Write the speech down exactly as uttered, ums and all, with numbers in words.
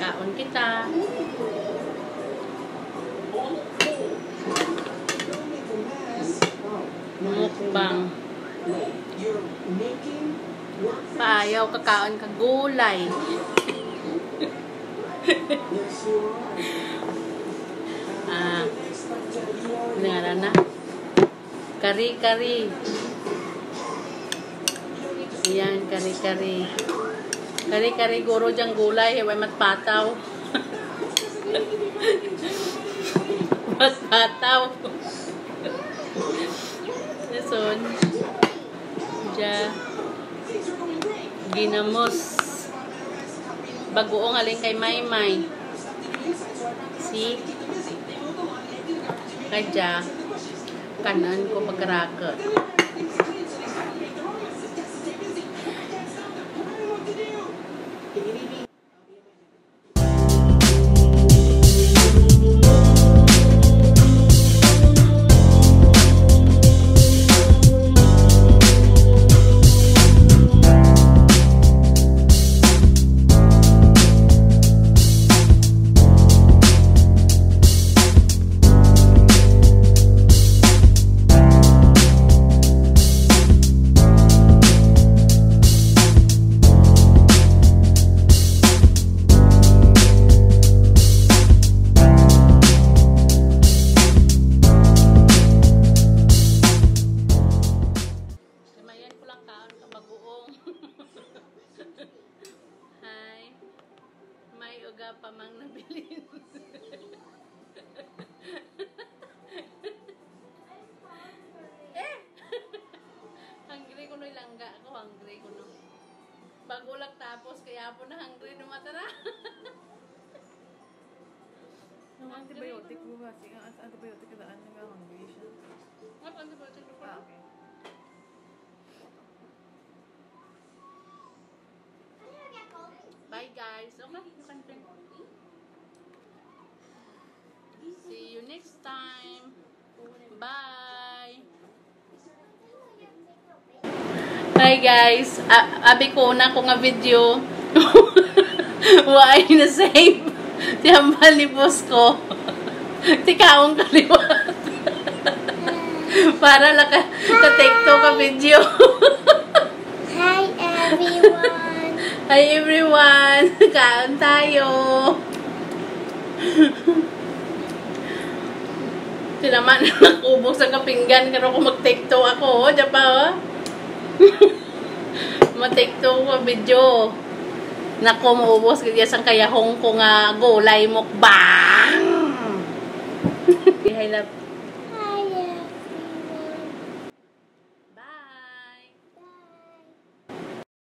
Kaon kita. Mukbang. Paayaw kakaon ka gulay. Ah, ngaran na. Kari-kari. Yan, kari-kari. Kari-kari guro diyang gulay, way matpataw. Matpataw. Nason. Diya. Ginamos. Bagoong halin kay Maymay. Si. Kadya. Kanan ko pagkaraka. Kamayan ko lang kaon ka bagoong. Hi. May uga pa mang nabilin. Eh! Hungry ko no, ilangga ko, hungry ko no. Bago lang tapos, kaya po na hungry no matara. Ang antibiotic mo ba? Sige, ang antibiotic na daan, nag-hungry siya. What antibiotic? Ah, okay. Bye, guys. Okay, you can drink. See you next time. Bye. Hi, guys. A-, abi ko na ko nga video. Why na save? Ti hambal ni boss ko. Tikaon ka liwat. Para lang ka, ka TikTok ka video. Hi, everyone. Hi, everyone. Kaon tayo. Tinaman na nakubog sa kapinggan, pero kung mag-TikTok ako, oh, diyan pa, oh. Mag-TikTok ko video. Nako, maubos gid sang kayahong ko nga gulay mukbang. Hi, love.